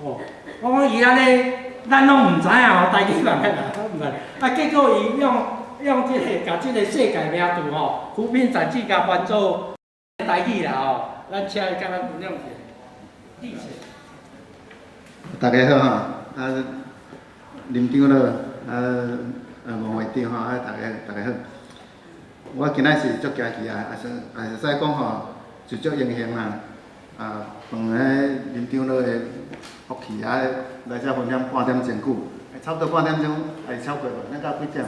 哦，我講伊按呢，咱攏毋知影吼，台語嘛捌啦，毋捌。啊，結果伊用這个，共這个世界名詞吼，扶貧散記共翻做台語啦吼。咱請伊共咱分享一下。謝謝。大家好吼，啊，林長老，啊，啊，王會長吼，啊，大家好。我今仔是足驚奇啊，啊，實啊實在講吼，是足榮幸啦。啊，奉彼林長老的福氣啊，來遮分享半點鐘久，差不多半點鐘，會超過無？咱到幾點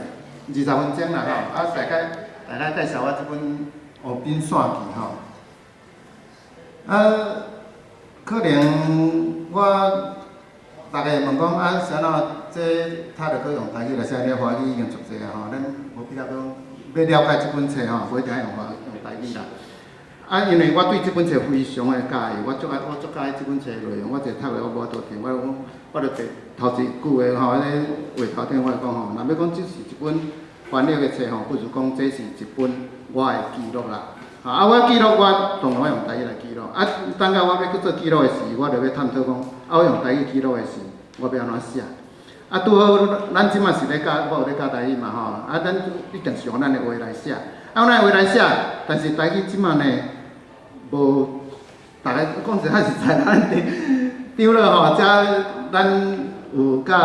？20分鐘啦吼。啊，大概介紹我這本《湖濱散記》吼。啊，可能我逐家會問講啊，啥怎這讀著閣用台語來寫，你華語已經足濟啊吼，咱無必要講欲了解這本冊吼，無一定愛用台語啦。啊，因為我對這本冊非常的佮意，我足愛我足佮意這本冊內容，我一讀落我無法度停，我講我就提頭一句話吼，彼個話頭頂我會講吼，若欲講這是一本翻譯的冊吼，不如講這是一本我的記錄啦。啊，我記錄我當然我用台語來記錄，啊，等到我欲去做記錄的時，我就欲探討講，啊，我用台語記錄的時，我欲按怎寫？啊，拄好咱這馬是咧教，我有咧教台語嘛吼，啊，咱一定是用咱的話來寫，啊，用咱的話來寫，但是台語這馬呢，無，逐家講一較實在，咱長老吼，遮咱有教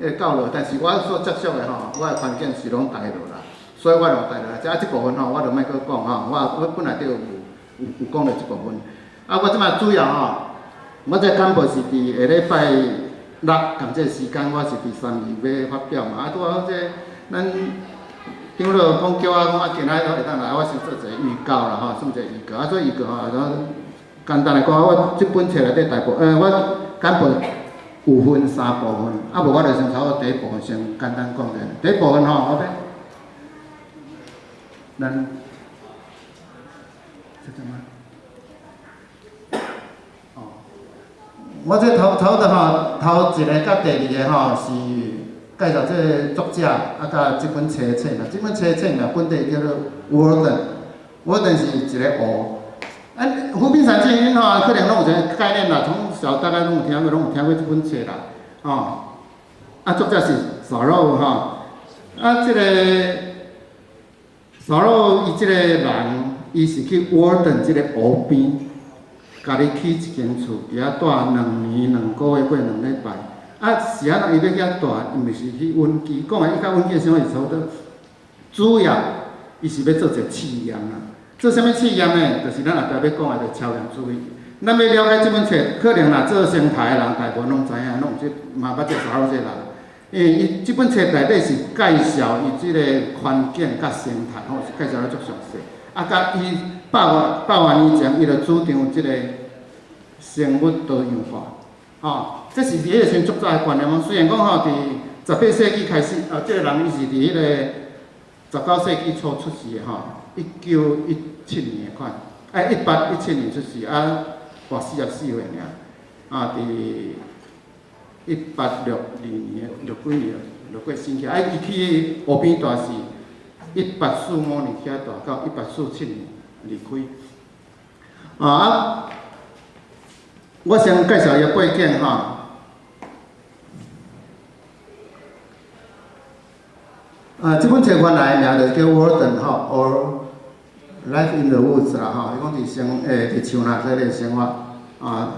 迄個教落，但是我所接觸的吼，我的環境是攏台語啦，所以我用台語來寫。啊，這部分吼，我就莫閣講吼，我本來就有講著這部分。啊，我這馬主要吼，我這簡報是佇下禮拜六仝這個時間，我是佇三義欲發表嘛。啊，拄好這咱長老講叫我講啊，今仔日會當來，我先做一個預告啦吼，算一個預告。啊，做預告吼，然後簡單來講，我這本冊內底大部，我簡報有分三部分，啊，無我就先頭第一部分先簡單講者。第一部分吼，我欲，咱，這怎麼？哦，我這頭頭的吼，頭一個佮第二個吼是介紹這個作者，啊，佮這本冊冊名。這本冊冊名本地叫做《Walden》，Walden 是一個湖。啊，湖濱散記𪜶吼，可能攏有一個概念啦，從小大概攏有聽過，攏有聽過這本冊啦，吼。啊，作者是掃羅吼，啊，這個掃羅伊這個人，伊是去 Walden 這個湖邊，家己起一間厝，佇遐蹛2年2個月過2禮拜。啊，是按怎伊欲去遐蹛？伊毋是去隱居，講的伊較隱居的生活是差不多。主要伊是欲做一個試驗啦。做啥物試驗呢？就是咱後壁欲講的，就超驗主義。咱欲了解這本冊，可能若做生態的人，大部分攏知影，攏有這嘛捌這掃羅這個人。因為伊這本冊內底是介紹伊這個環境佮生態，吼，是介紹得足詳細。啊，佮伊百外年前，伊就主張這個生物多樣化，吼，這是佇彼個時陣足早的觀念。雖然講吼，佇18世紀開始，啊，這個人伊是佇彼個19世紀初出世的吼，1917年的款，哎，1817年出世，啊，活44歲爾，啊，佇1862年六幾年就過身去，啊，伊去湖邊蹛是1845年去遐蹛，到1847年離開。啊，我先介紹伊的背景吼。啊，這本冊原來的名就叫《Walden》吼，or Life in the Woods 啦吼，伊講佇生佇樹林內底生活啊。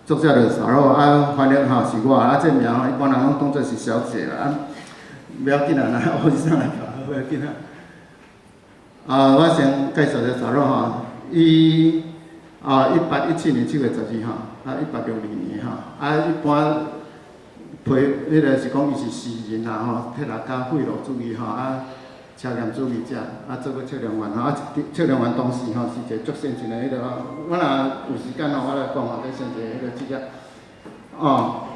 作者就是掃羅啊，翻譯吼是我啊，這名吼一般人攏當做是小姐啦，啊，無要緊啊，啦，我是啥來無要緊啊。啊，我先介紹一下掃羅吼，伊啊，1817年7月12吼，啊，1862年吼，啊，一般批彼個是講伊是詩人啦吼，哲學家、賄賂主義吼，啊，超驗主義者，啊，做過測量員吼，啊，測量員當時吼是一個足先進的彼個吼，我若有時間吼，我來講吼，這先進的彼個職業，哦，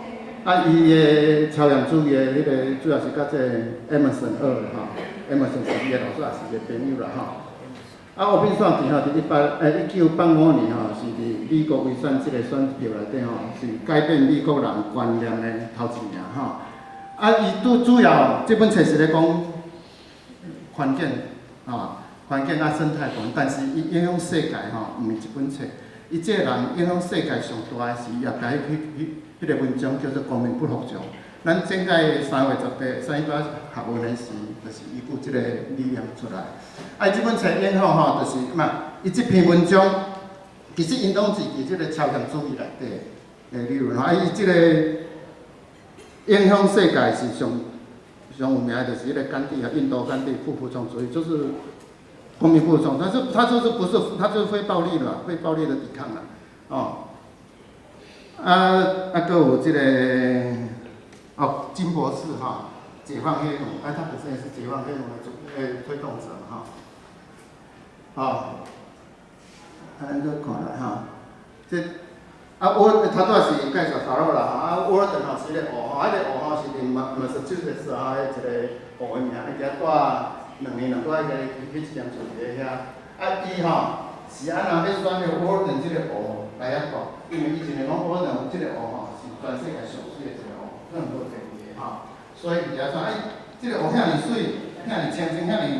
啊，伊的超驗主義的彼個主要是佮這個 Emerson 學的吼，Emerson 是伊的老師，也是伊的朋友啦吼。啊，湖濱散記吼，佇1985年吼，是佇美國遺產這個選票內底吼，是改變美國人觀念的頭一名吼。啊，伊拄主要這本冊是咧講環境，吼，環境啊生態觀，但是伊影響世界吼，毋是一本冊。伊這個人影響世界上大的是，伊也家去去彼个文章叫做《公民不服从》。咱整届3月18三一八学运的时，就是依据這个理念出來。啊，這本冊影響吼，就是嘛，伊這篇文章其實𪜶攏是佇這個超驗主義內底的理論吼。啊，伊這個影響世界是上上有名的，就是彼個甘地啊，印度甘地不服從主義，就是公民不服從，但是他就是不是，他就是非暴力啦，非暴力的抵抗啦，哦。啊啊，閣有這個。哦，金博士哈，解放黑奴，啊，他本身也是解放黑奴的主推動者哈。哦，啊，咱閣看來哈，這啊，我頭拄仔是介紹法老啦吼，啊，沃爾頓吼是個湖吼，彼個湖吼是佇馬馬薩諸塞斯吼，彼一個湖的名，伊遮住2年，兩個月去彼一間厝佇咧遐。啊，伊吼是按怎欲選著沃爾頓這個湖來遐住？因為以前來講，沃爾頓這個湖吼是全世界上媠的一個湖。可能無第二个吼，所以佇遐選，哎，這個湖遐爾媠，遐爾清淨，遐爾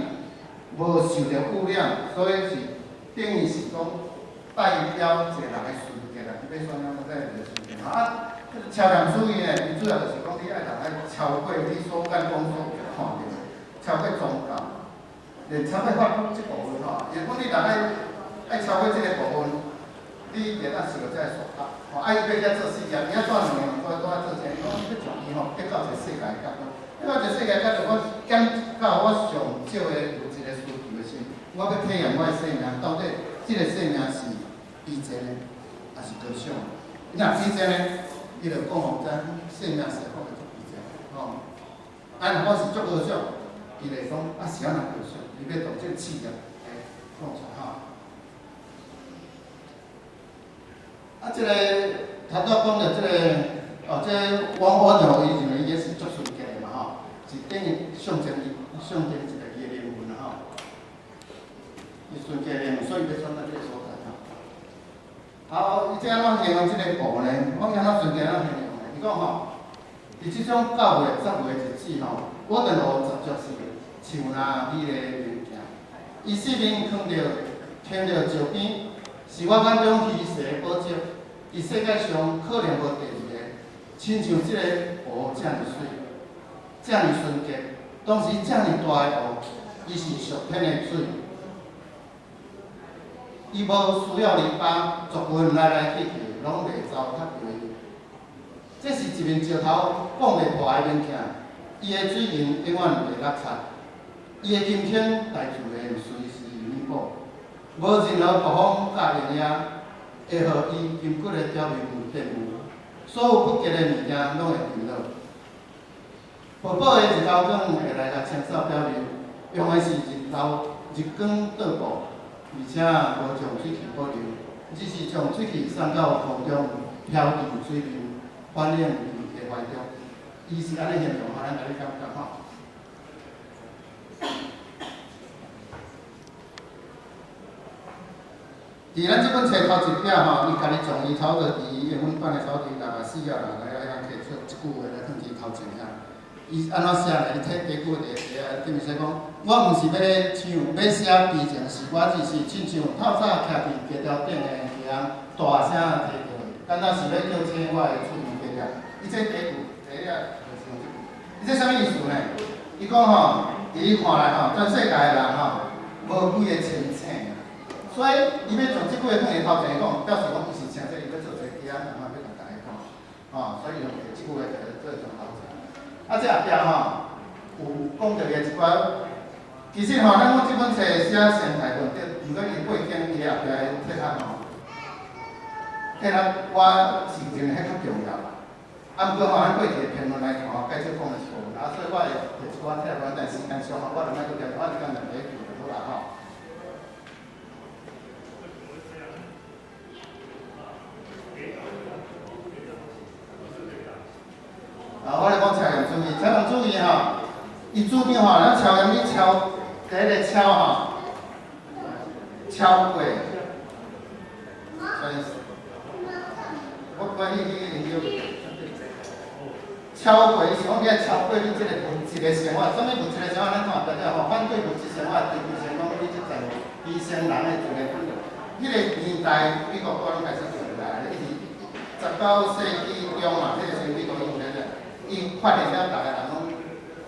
無受著污染，所以是等於是講代表一個人的純潔啦。伊欲選咱個這個純潔吼。啊，超驗主義呢，伊主要就是講你愛人愛超過你所眼光所看著的，超過宗教，連超過法律這部分吼。如果你人愛愛超過這個部分，你會當受著這個束縛。吼，啊，伊欲遐做試驗，伊遐住2年，兩個月拄做這個，伊講欲將伊吼得到一個世界的角度，得到一個世界角度，我減到我上少的有一個需求的時，我欲體驗我的生命，到底這個生命是卑賤的，抑是高尚的？若卑賤的，伊就講予知生命是講會足卑賤，吼。啊，若我是足高尚，伊就會講啊是按怎高尚？伊欲當這個試驗來講出來吼。啊，這個頭拄仔講著這個，哦，這個王我就伊認為伊是足純潔的嘛吼，是等於象徵伊象徵一個伊的靈魂啦吼。伊純潔的靈魂，所以欲選到這個所在吼。好，伊這按怎形容這個湖呢？講按怎純潔，按怎形容呢？伊講吼，佇這種9月、10月的日子吼，沃頓湖十足是像若美麗的明鏡，伊四面囥著停著石邊，是我眼中稀世的寶石。佇世界上可能無第二个，親像這個湖遮爾媠，遮爾純潔，當時遮爾大的湖，伊是屬天的水，伊無需要籬笆，族群來來去去，攏袂糟蹋著伊。這是一面石頭講袂破的物件，伊的水銀永遠袂落漆，伊的金星大自然隨時彌補，無任何暴風佮炎夜會予伊筋骨的表面有變霧，所有不潔的物件攏會沉落。薄薄的日頭光會來共清掃表面，用的是日頭日光倒布，而且無將水氣保留，只是將水氣送到空中，飄佇水面，反映佇伊的懷中。伊是按呢形容，予咱共你感覺吼。佇咱這本冊頭一頁吼，伊家己將伊差不多佇英文版的差不多64頁啦，來來摕出一句話來放佇頭前遐。伊按怎寫呢？伊摕第句佇佇頂面寫講：我毋是欲唱，欲寫悲情，是我只是親像透早徛佇街頭頂的人，大聲提叫，敢若是欲叫醒我的厝邊隔壁。伊這第一句，第一就是用這句。伊這啥物意思呢？伊講吼，佇伊看來吼，全世界的人吼，無幾个清醒。所以，伊欲將這句話放佇頭前講，表示講伊是誠濟，伊欲做這個機仔，嘛欲共大家講，吼，所以用這句話做做頭前。啊，這後壁吼有講著伊的一寡，其實吼，咱講這本冊寫生態論，對，毋過伊背景伊後壁的哲學吼，哲學我是認為彼較重要啦。啊，毋過吼，咱過去的評論來看吼，介少講的是無，啊，所以我會提一寡哲學，但時間上吼，我就莫閣調，我就簡單第一句就好啦吼。啊，我來講超驗主義，超驗主義吼，伊主張吼，咱超驗你超第一个超吼，超過，我關於彼個研究，超過，伊是講欲超過你這个物質的生活，啥物物質的生活？咱看大家吼，反對物質生活，追求成功，你這在犧牲人的一个本能。彼个年代，美國剛開始出來，一直19世紀。中嘛，這個行為都有咧，伊發現了逐个人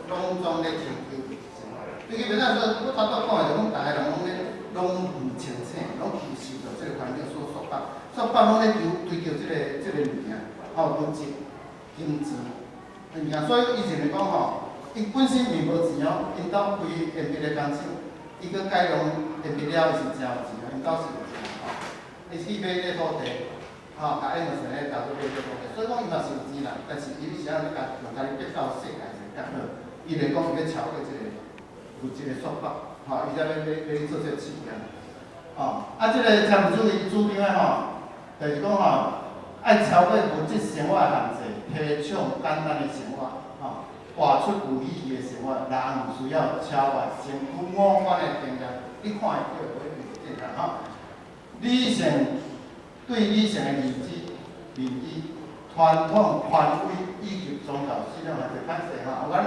攏總咧追求物質生活。追求物質說，我頭拄講的就講，逐个人攏咧攏毋清醒，攏去受著這個環境所束縛，束縛攏咧求追求這個物件，吼，物質、金錢物件。所以伊認為講吼，伊本身並無錢哦，𪜶兜開鉛筆的工廠，伊閣改良鉛筆了，伊是誠有錢啊，𪜶兜是有錢吼。伊去買這土地，吼，共愛默生咧投資買這土地，所以講伊嘛是有錢啦，但是伊是按怎共用家己變到世界上較好，伊來講伊欲超過這個物質的束縛，吼，伊才欲做這個試驗。吼，啊，這個超物主義主張的吼，就是講吼，愛超過物質生活的限制，提倡簡單的生活，吼，活出有意義的生活，人有需要超越身軀五官的經驗，你看會著會正常吼。理性對理性的認知、傳統權威以及宗教信仰來做歹勢吼。我咱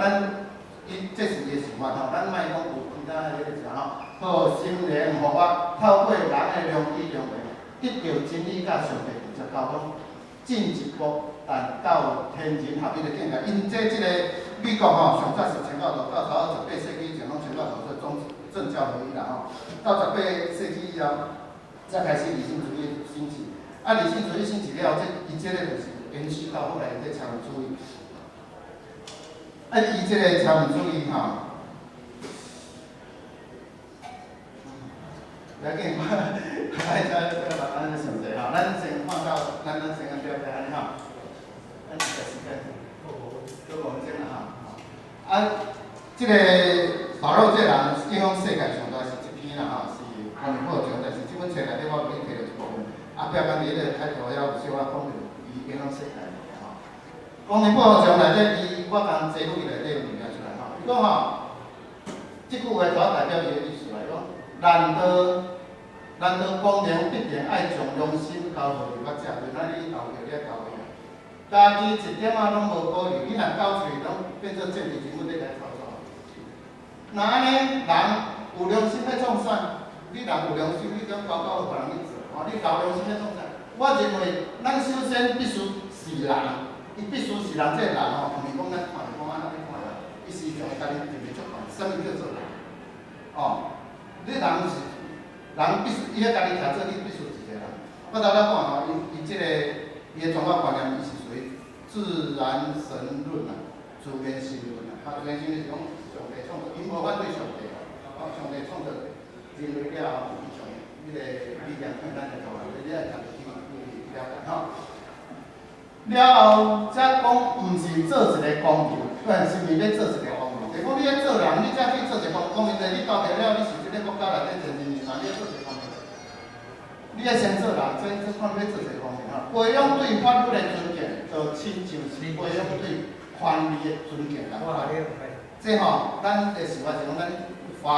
伊這是伊的想法吼，咱莫講有其他彼個啥吼。好，心靈復活，透過人的良知良能，得著真理佮上帝直接溝通，進一步達到天人合一的境界。𪜶這個美國吼，上早是清教徒，到差不多18世紀以前攏清教徒，所以宗政教合一啦吼。到18世紀以後，才開始理性主義興起。啊，理性主義興起了後，這伊這個就是延續到後來這超物主義。啊，伊這個超物主義吼，不要緊，我愛再慢慢想者吼。咱先看到，咱先按了解按呢吼。咱這個時間，閣5分鐘啦吼。啊，這個巴洛這個人影響世界上大是這篇啦吼，是公認報獎，但是這本冊內底我無去提著一部分。啊，不要講佇彼個開頭遐有小可講著伊影響世界吼。公認報獎內底，伊我共節錄伊內底有物件出來吼。伊講吼，這句話主要代表伊的意思來講，難道公民必定愛將良心交予立法者？就咱你投票，你愛投票。家己一點仔攏無保留，你若交出去，攏變做政治人物咧來操作。若按呢，人有良心欲創啥？你人有良心，你敢交予別人去做？吼，你交良心欲創啥？我認為，咱首先必須是人，伊必須是人，這個人吼，毋是講咱看著講按怎咧看人，伊是將伊家己定位足懸，啥物叫做人？哦，你人是。人必須，伊欲家己徛做，你必須一個人。我頭拄講吼，伊這個伊的宗教觀念，伊是屬於自然神論啊，自然神論啊。啊，自然神論是講上帝創造，𪜶無反對上帝啊。哦，上帝創造人類了後，伊將彼個理念向咱來教，你愛家己去了解吼。了後才講，毋是做一個公民，但是毋是欲做一個公民。就講你欲做人，你才去做一個公民。你投票了，你是這個國家內底政治人物，你欲做一個公民。你愛先做人，這看欲做一個公民吼。培養對法律的尊敬，就親像是培養對權力的尊敬仝款。這吼，咱的想法是講，咱罰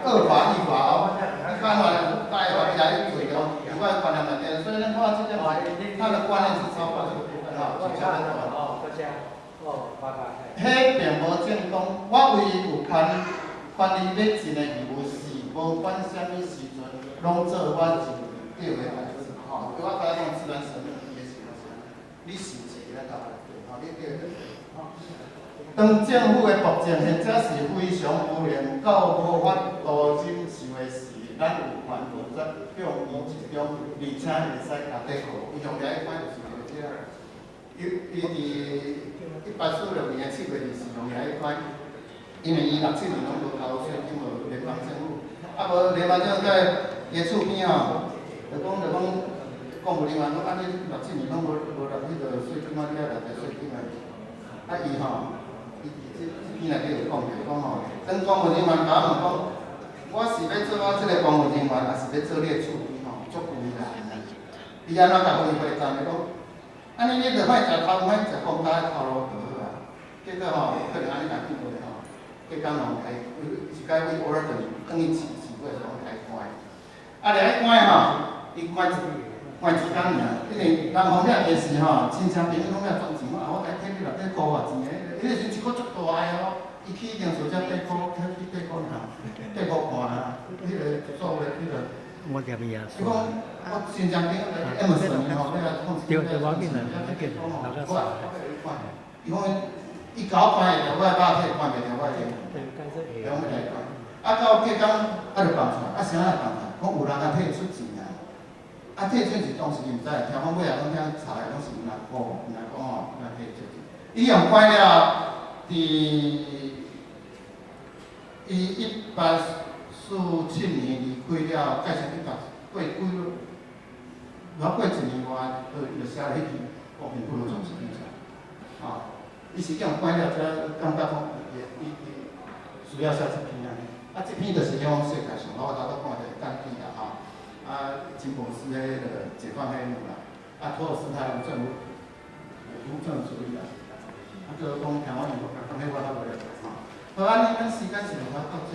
惡法亦法哦。你犯法了，該罰你來做哦。有關觀念內底，所以咱看這點，他的觀念是超過這個部分吼，是超過。彼並無正當，我唯一有權利欲盡的義務是，無管啥物時陣，攏做我認為對的代誌，吼。我剛才講自然神論，伊的想法是按呢，你是一個頭來對，吼，你對對吼。當政府的暴政或者是非常無能到無法度忍受的時，咱有權無責向伊一種，而且會使共抵抗。伊用來款就是這個，伊佇1846年7月20用來款，因為伊六七年攏無交稅金，予聯邦政府，啊無聯邦政府在伊的厝邊吼，就講公務人員講，啊你六七年攏無納彼個稅金，啊你愛納個稅金啊，啊伊吼，伊佇這篇內底有講著講吼，當公務人員共我問講，我是欲做我這個公務人員，抑是欲做你的厝邊吼，足為難的。伊按怎共伊回答？伊講，按呢你著莫食頭，莫食公家的頭路就好啊。結果吼，可能按呢共變話吼，隔工人開，是該為偶爾轉去市市過來開關。啊，掠去關吼，伊關一工爾，因為人予掠電視吼，親戚朋友攏掠賺錢，啊，我共你摕你600箍偌錢的，彼個時陣一箍足大个哦，伊去已經做才8箍，去8箍爾，8箍半啊，彼個所謂彼個。我踮伊啊。伊講我真正頂 Emerson 吼，欲來講。對對，我緊來，我緊來，留較少。伊講伊狗看會著我的肉體，看袂著我的靈魂。用來講，啊到隔工啊就放出來，啊啥來放出來？講有人共退出錢啊，啊退出錢當時伊毋知，聽講尾仔攏聽查來攏是毋來講，毋來講吼，來退出錢。伊用關了，佇伊1847年離開了，蓋成一百過幾，偌過一年外，就寫了彼篇《和平部落創始記》啊，伊是用關了才感覺講，伊伊需要寫這篇按呢。啊，這篇就是講世界上，我頭拄講的甘地啦吼，啊，金伯斯彼個解放彼個啦，啊，托爾斯泰無政府主義啦，啊，閣講聽我講，講彼我較無了解吼。好，按呢，咱時間是無法到遮。